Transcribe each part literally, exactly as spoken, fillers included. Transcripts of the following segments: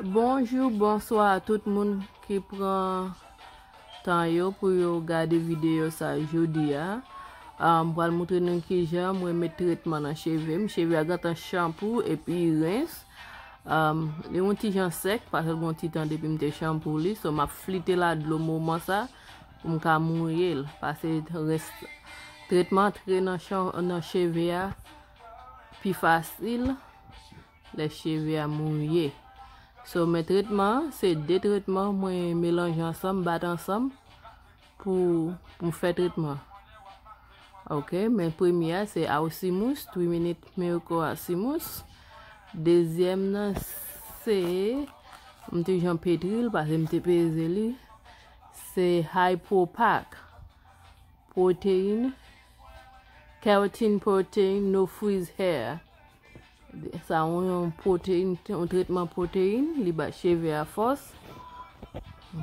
Bonjou, bonswa a tout moun ki pran tan yo pou yo gade videyo sa jodi a. Ah, m pral moutre nou kijan mwen met tretman nan cheve m. Cheve a gentan chanpou epi rens. Ah, li yon ti jan sèk, paske l gon ti tan depi m te chanpou li. So, m ap flite la dlo moman sa pou m ka mouye l. Paske rens, tretman antre nan chan-, nan cheve a pi fasil lè cheve a mouye. So, men tretman an, se de tretman mwen melanje ansanm, bat ansanm pou, pou m fè tretman. Ok, men premye a se Aosimous, three minute miracle Aosimous. Dezyèm nan se, m te jan petri l, paske m te peze li. Se Hypo Pack. Protein, keratin protein, no frizz hair. Sa yon, yon protein, yon tretman protein, li ba cheve a fòs.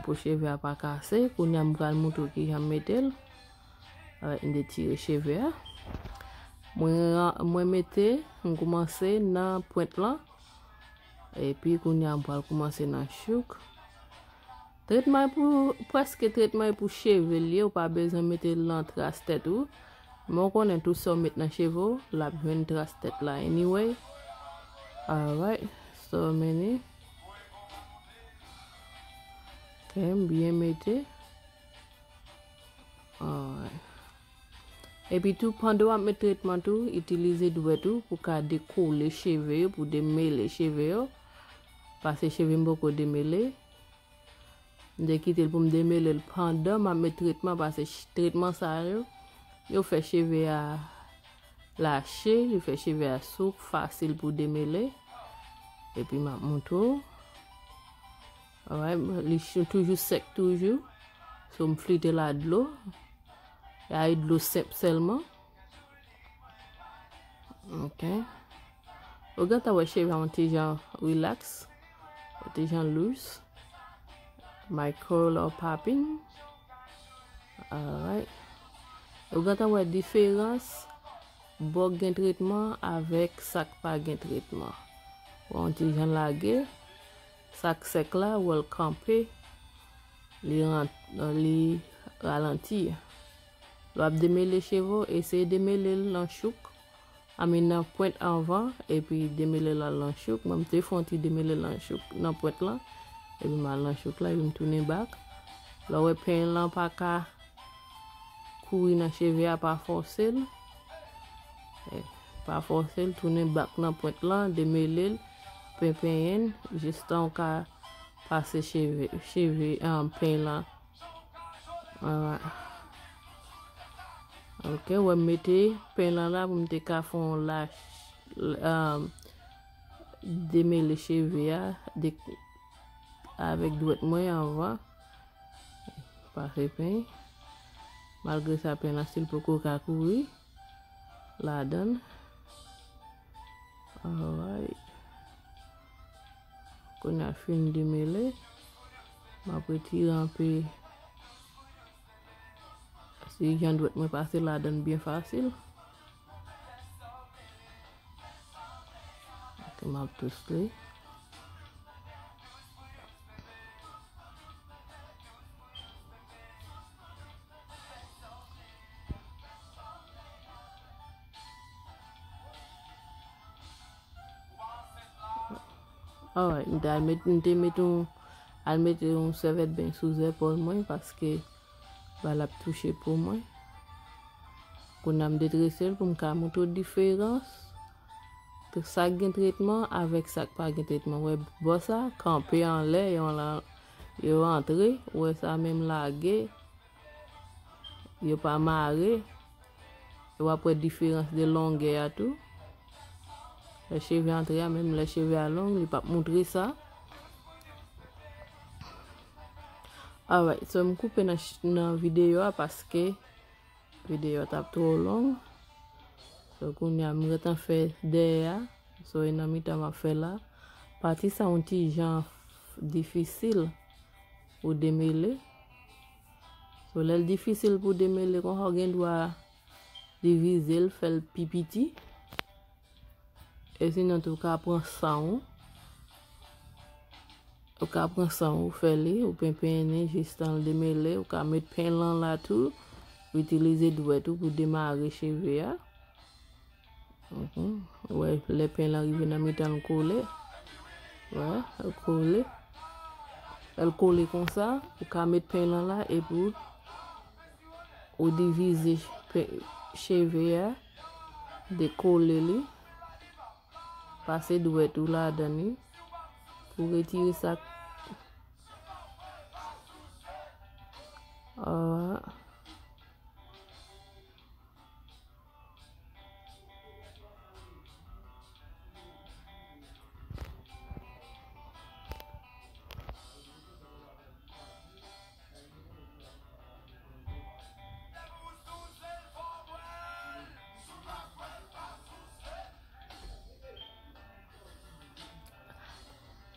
Pou cheve a pa kase, kounye a m pral moutre w kijan m mete l. Alright, m detire cheve a. Mwen, mwen mete, m koumanse nan pwent lan. Epi kounye a m pral koumanse nan chouk. Tretman pou, prèske tretman pou cheve l ye, ou pa bezwen mete l nan tras tèt ou. Men w konnen tout sa w met nan cheve w, l ap jwenn tras tèt la anyway. Alright, so many. Ok, m byen mete. Alright. Epi tou, pandan w ap met tretman tou, itilize dwèt ou pou ka dekole cheve yo, pou demele cheve yo. Paske cheve m poko demele. M te kite l pou m demele l pandan m ap met tretman, paske ch-, tretman sa yo, yo fè cheve a lache, yo fè cheve a souk, fasil pou demele. Epi m ap moutre w. Alright, li ch-, toujou sèk toujou. So, m flite l a dlo. E a dlo senp sèlman. Ok. Ou gentan wè cheve a yon ti jan relax, yon ti jan loose. My curl are popping. Alright. Ou gentan wè diferans bò k gen tretman avèk sa k pa gen tretman. Wè yon ti jan lage, sa k sèk la, wè l kanpe, li ran-, li ralanti. Lè w ap demele cheve w, eseye demele l nan chouk. I mean, nan pwent anvan, epi demele l al nan chouk. Mwen, m te fè yon ti demele l nan chouk, nan pwent lan. Epi m al nan chouk la, epi m tounen back. Lè w wè peny lan pa ka kouri nan cheve a, pa fòse l. Eh, pa fòse l, tounen back nan pwent lan, demele l, penyen l, jistan w ka pase cheve, cheve, ah, peny lan. Alright. Ok, wè m mete peny lan la pou m te ka fè yon lach, um, demele cheve a, de, avèk dwèt mwen anvan. Pase peny. Malgre sa, peny lan still poko ka kouri ladan l. Alright. Kounye a fin demele. M ap retire anpe. Si jan dwèt mwen pase ladan l byen fasil. Ok, m ap tous li. Alright, m te al met, m te met yon, al mete yon sèvyèt beny sou zèpòl mwen paske ba l ap touche po mwen. Kounye a m detrese l pou m ka moutre w diferans sa k gen tretman avèk sa k pa gen tretman. Wè bò sa, kanpe anlè, yo la, yo antre, wè sa menm lage, yo pa mare. E w ap wè diferans de longè a tou. Lè cheve antre a, menm lè cheve a long, li p ap moutre sa. Alright, so m koupe nan ch-, nan videyo a paske videyo a t ap twò long. So, kounye a, m gentan fè dèyè a. So, e nan mitan m ap fè la. Pati sa yon ti jan difisil pou demele. So, lè l difisil pou demele konsa, w gen dwa divize l, fè l pi piti. E sinon tou, w ka pran san w. Ou ka pran san w, ou fè li, ou penpennen jistan l demele, ou ka met penlan la tou, ou itilize dwèt ou pou demare cheve a. Mhm. Ou wè, lè penlan rive nan mitan l kole. Wè, l kole. Lè l kole konsa, ou ka met penlan la epi ou divize pe- cheve a, dekole li, pase dwèt ou ladan li pou retire sa. Ah.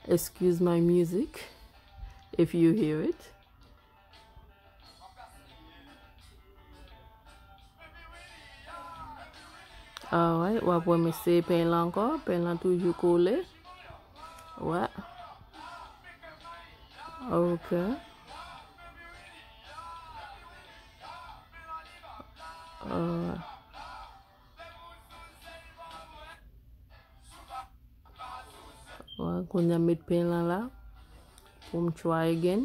Excuse my music if you hear it. Alright, w ap wè m eseye penlan ankò. Penlan toujou kole. Wè. Ok. Alright. Wè, kounye a m met penlan la pou m try again.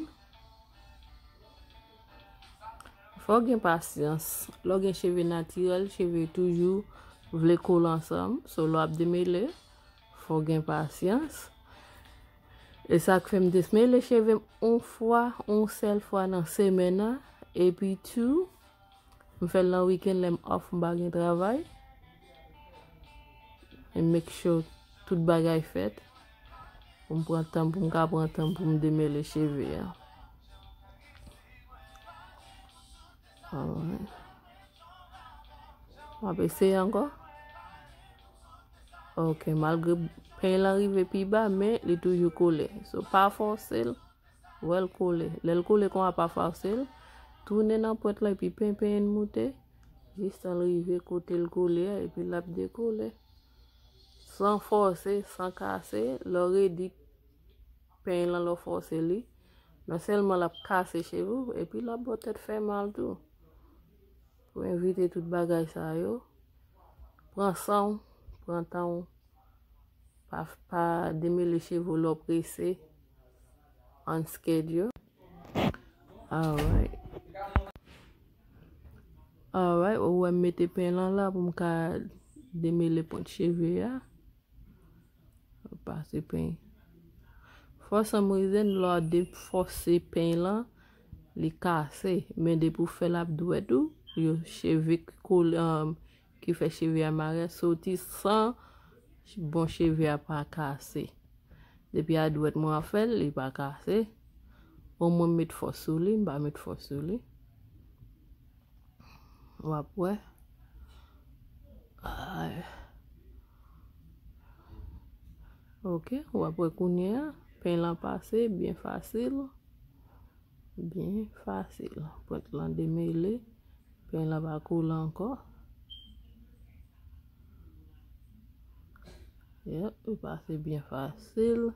Fò w gen pasyans. Lè w gen cheve natirèl, cheve toujou vle kole ansanm. So, lè w ap demele, fò w gen pasyans. E sa k fè m demele cheve m yon fwa, yon sèl fwa nan semèn nan. Epi tou, m fè l nan wikenn lè m off, m pa gen travay. E make sure tout bagay fèt. Pou m pran tan, pou m ka pran tan pou m demele cheve a. Alright. M ap eseye ankò. Ok, malgre penlan rive pi ba, men li toujou kole. So, pa fòse l. Wè l kole. Lè l kole konsa, pa fòse l. Tounen nan pwent lan epi penyen l moute. Jistan l rive kote l kole a, epi l ap dekole. San fòse, san kase, lè w redi penyen lan, lè w fòse li, non sèlman l ap kase cheve w, epi l ap ba w tèt fè mal tou. Pou evite tout bagay sa yo, pran san w, pran tan w, pa, pa demele cheve w lè w prese, on schedule. Alright. Alright, ou wè m mete penlan la pou m ka demele pwent cheve a. Pase penyen. For some reason, lè w de fòse penyen lan, li kase. Men depi w fè l ap dwèt ou, yo cheve ki kole, um, ki fè cheve a mare a soti san bon cheve a pa kase. Depi a dwèt mwen ap fè l, li pa kase. Omwen m met fòs sou li, m pa met fòs sou li. W ap wè. Ay. Ok, w ap wè kounye a, penyen lan pase byen fasil. Byen fasil. Pwent lan demele, penyen lan pa kole ankò. Yep, li pase byen fasil.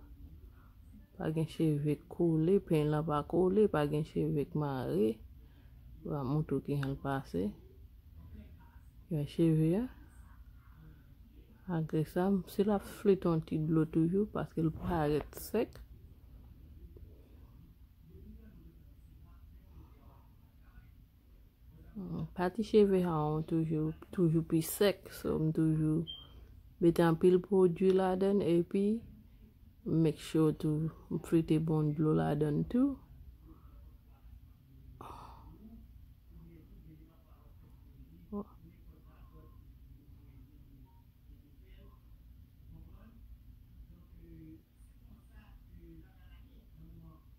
Pa gen cheve k kole, penyen lan pa kole, pa gen cheve k mare. M ap montre w kijan l pase. Gen cheve a. Malgre sa, m, si l ap flite yon ti dlo toujou, paske l parèt sèk. Pati cheve a toujou, toujou pi sèk, so m toujou mete anpil pwodui ladan l, epi make sure tou m flite bon dlo ladan l tou.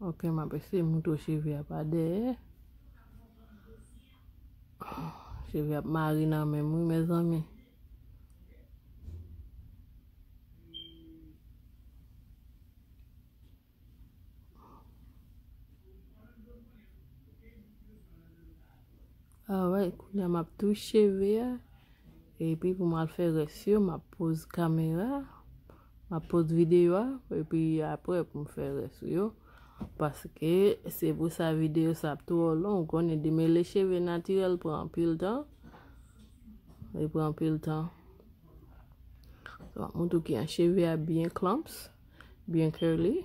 Ok, m ap eseye montre w cheve a pa dèyè. Cheve ap mare nan men m wi, mezanmi. Alright, kounye a m ap touch cheve a. Epi pou m al fè rès yo, m ap poz kamera. M ap poz videyo a. Epi apre pou m fè rès yo. Paske se pou sa videyo sa ap twò long. Ou konnen demele cheve natirèl pran anpil tan. Li pran anpil tan. So, m ap montre w kijan cheve a byen clumps, byen curly.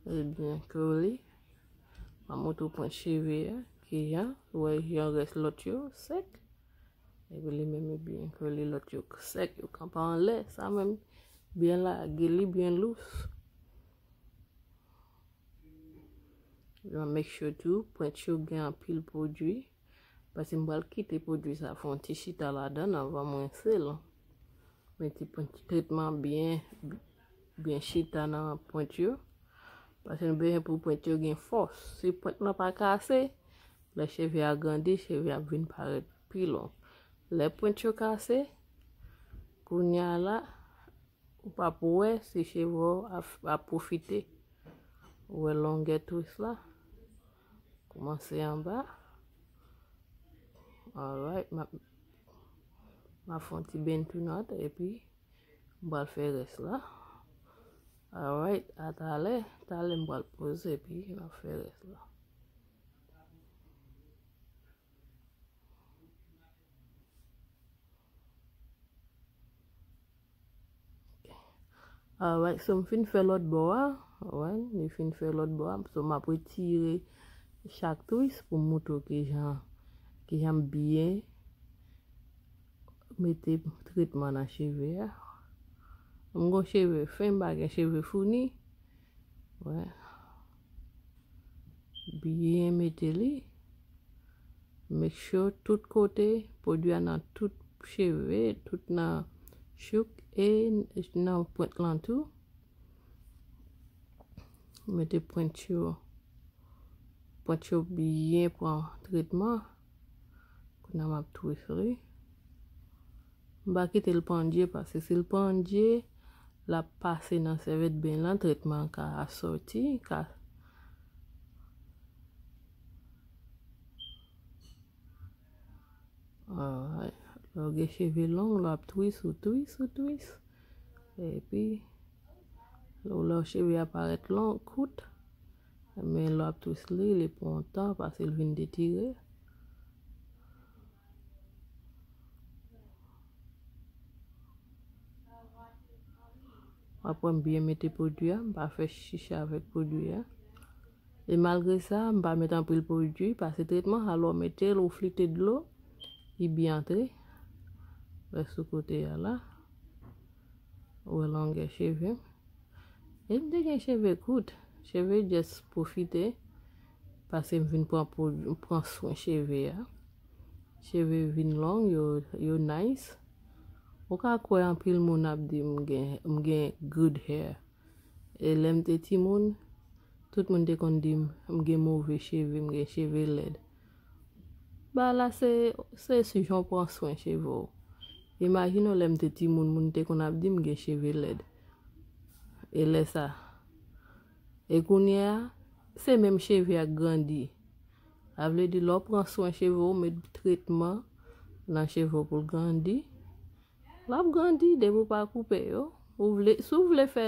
Li byen curly. M ap montre w pwent cheve a, kijan, ou wè jan rès lòt yo sèk. Epi li menm li byen curly, lòt yo sèk, yo kanpe anlè. Sa menm byen lage, li byen lous. Make sure tou, pwent yo gen anpil pwodui. Paske m pral kite pwodui sa fè yon ti chita ladan anvan m rense l. Mete pwent tretman byen, byen chita nan pwent yo. Paske nou bezwen pou pwent yo gen fòs. Si pwent lan pa kase, lè cheve a grandi, cheve a ap vin parèt pi long. Lè pwent yo kase, kounye a la, ou p ap wè si cheve w ap, ap pwofite. Ou wè longè twist la? Kòmanse anba. Alright, m ap, m ap fè yon ti bend to knot, epi m pral fè rès la. Alright, a talè, talè m pral poze, epi m ap fè rès la. Alright, so m fin fè lòt bò a. Alright, li fin fè lòt bò a. So m ap retire chak twist pou m montre w kijan, kijan m byen mete tretman nan cheve a. M gon cheve fen, m pa gen cheve founi. Wè. Byen mete li. Make sure tout kote, pwodui a nan tout cheve, tout nan chouk e nan pwent lan tou. Mete pwent yo, pwent yo byen pran tretman. Kounye a m ap twist li. M pa kite l pandye, paske si l pandye, l ap pase nan sèvyèt beny lan, tretman an ka soti, ka. Alright. Lè w gen cheve long, lè w ap twist, ou twist, ou twist. Epi, lè w, lè w cheve a parèt long, kout, men lè w ap twist li, li pran yon tan, paske l vin detire. W ap wè m byen mete pwodui a, m pa fè chicha avèk pwodui a. E malgre sa, m pa met anpil pwodui, paske tretman sa, lè w mete l, ou flite dlo, li byen antre. Wè sou kote a la. Ou wè longè cheve m. E m te gen cheve kout. Cheve just pwofite, paske m vin pran pwodui, pran swen cheve a. Cheve vin long, yo, yo nice. Ou ka kwè anpil moun ap di m gen, m gen good hair. E lè m te timoun, tout moun te konn di m, m gen move cheve, m gen cheve lèd. Bagay la se, se si jan w pran swen cheve w. Imajine w lè m te timoun, moun te konn ap di m gen cheve lèd. E lè sa. E kounye a, se menm cheve a k grandi. Sa vle di lè w pran swen cheve w, met tretman nan cheve w pou l grandi, l ap grandi depi w pa koupe yo. Ou vle, si w vle fè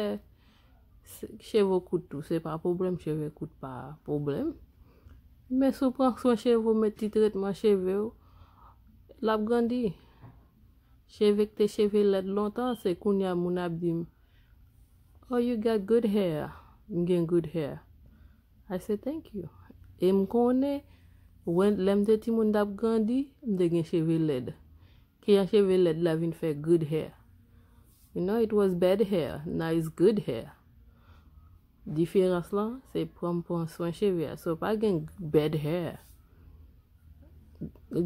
se, cheve w kout tou, se pa pwoblèm, cheve kout pa pwoblèm. Men si w pran swen cheve w, met ti tretman cheve w, l ap grandi. Cheve k te cheve lèd lontan, se kounye a moun ap di m, "Oh, you got good hair." M gen good hair. I say, "Thank you." E m konnen, when, lè m te timoun t ap grandi, m te gen cheve lèd. Kijan cheve lèd la vin fè good hair? You know, it was bad hair, now it's good hair. Diferans lan, se pran, pran swen cheve a. So, pa gen bad hair.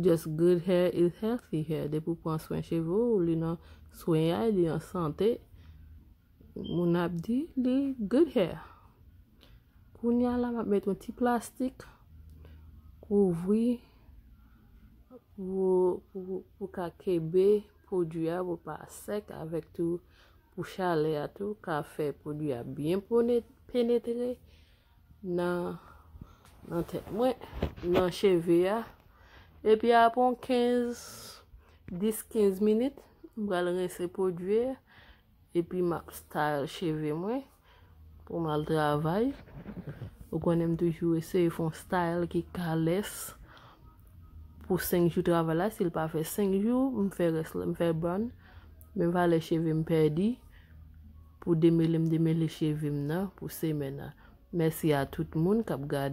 Just good hair is healthy hair. Depi w pran swen cheve w, li nan swen a, li an sante. Moun ap di li good hair. Kounye a la, m ap met yon ti plastik kouvri pou, pou, pou ka kenbe pwodui a, pou pa sèk, avèk tou pou chalè a tou, ka fè pwodui a byen pone-, penetre nan, nan tèt mwen, nan cheve a. Epi apre yon kenz, dis kenz minit, m pral rense pwodui a, epi m ap style cheve mwen. pou m al travay. Ou konnen m toujou eseye fè yon style ki kalès pou senk jou travay la. Si l pa fè senk jou, m fè rès la, m fè bun. Menm valè cheve m pèdi pou demele, m demele cheve m nan pou semèn nan. Mèsi a tout moun k ap gade.